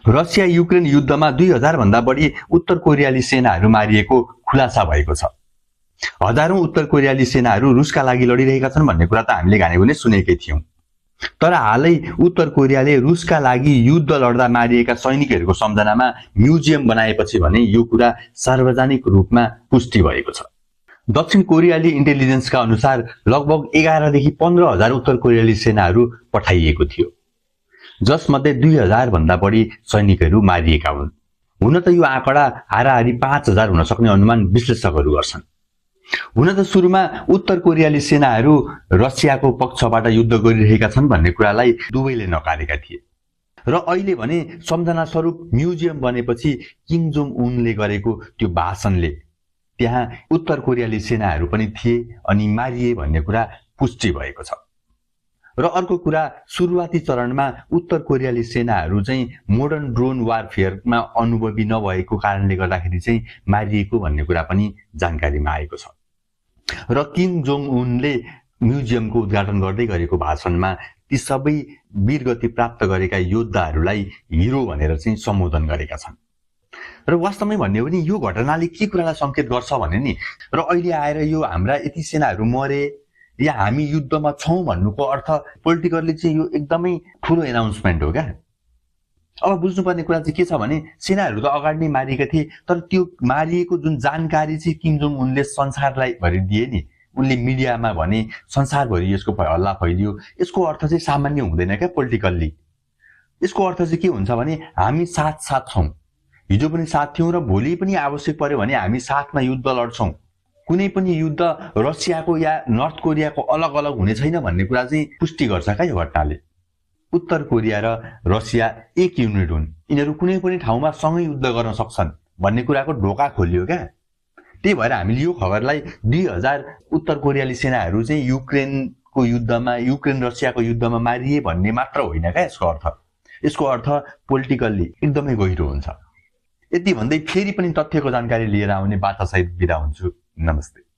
Russia Ukraine युद्धमा 2000 भन्दा बढी उत्तर कोरियाली सेनाहरू मारिएको खुलासा भएको छ। हजारौं उत्तर कोरियाली सेनाहरू रुसका लागि लडिरहेका छन् भन्ने कुरा त हामीले घानेगुने सुनेकै थियौं। तर हालै उत्तर कोरियाले रुसका लागि युद्ध लड्दा मारिएका सैनिकहरूको सम्झनामा म्युजियम बनाएपछि भने यो कुरा सार्वजनिक रूपमा पुष्टि भएको छ। दक्षिण कोरियाली इन्टेलिजेन्सका अनुसार लगभग 11 देखि 15 हजार उत्तर कोरियाली सेनाहरू पठाइएको थियो, जसमध्ये 2000 भन्दा बढी सैनिकहरू मारिएका हुन्। हुन त यो आँकडा हाराहारी 5000 हुन सक्ने अनुमान विश्लेषकहरू गर्छन्। हुन त सुरुमा उत्तर कोरियाली सेनाहरू रसियाको पक्षबाट युद्ध गरिरहेका छन् भन्ने कुरालाई दुवैले नकारेका थिए र अहिले भने सम्झना स्वरूप म्युजियम बनेपछि किम जोङ उनले गरेको त्यो भाषणले त्यहाँ उत्तर कोरियाली सेनाहरू पनि थिए अनि मारिए भन्ने कुरा पुष्टि भएको छ। र अर्को कुरा, सुरुवाती चरणमा उत्तर कोरियाली सेनाहरू चाहिँ मोडर्न ड्रोन वारफेयरमा अनुभवी नभएको कारणले गर्दाखेरि चाहिँ मारिएको भन्ने कुरा पनि जानकारीमा आएको छ। र किम जोङ उनले म्युजियमको उद्घाटन गर्दै गरेको भाषणमा ती सबै वीरगति प्राप्त गरेका योद्धाहरूलाई हिरो भनेर चाहिँ सम्बोधन गरेका छन्। र वास्तवमै भन्ने हो भने यो घटनाले के कुरालाई संकेत गर्छ भने नि, र अहिले आएर यो हाम्रा यति सेनाहरू मरे या हामी युद्धमा छौं भन्नुको अर्थ पोलिटिकली चाहिँ यो एकदमै ठूलो एनाउन्समेन्ट हो क्या। अब बुझ्नुपर्ने कुरा चाहिँ के छ भने सेनाहरू त अगाडि नै मारिएका थिए, तर त्यो मारिएको जुन जानकारी चाहिँ किम जोङ उनले संसारलाई भरि दिए नि, उनले मिडियामा भने संसारभरि यसको हल्ला फैलियो। यसको अर्थ चाहिँ सामान्य हुँदैन क्या पोलिटिकल्ली। यसको अर्थ चाहिँ के हुन्छ भने हामी साथ छौं, हिजो पनि साथ थियौं र भोलि पनि आवश्यक पर्यो भने हामी साथमा युद्ध लड्छौं। कुनै पनि युद्ध रसियाको या नर्थ कोरियाको अलग अलग हुने छैन भन्ने कुरा चाहिँ पुष्टि गर्छ क्या यो घटनाले। उत्तर कोरिया र रसिया एक युनिट हुन्, यिनीहरू कुनै पनि ठाउँमा सँगै युद्ध गर्न सक्छन् भन्ने कुराको ढोका खोलियो क्या। त्यही भएर हामीले यो खबरलाई 2000 उत्तर कोरियाली सेनाहरू चाहिँ युक्रेन रसियाको युद्धमा मारिए भन्ने मात्र होइन क्या यसको अर्थ। यसको अर्थ पोलिटिकल्ली एकदमै गहिरो हुन्छ। यति भन्दै फेरि पनि तथ्यको जानकारी लिएर आउने बाचासहित बिदा हुन्छु। नमस्ते।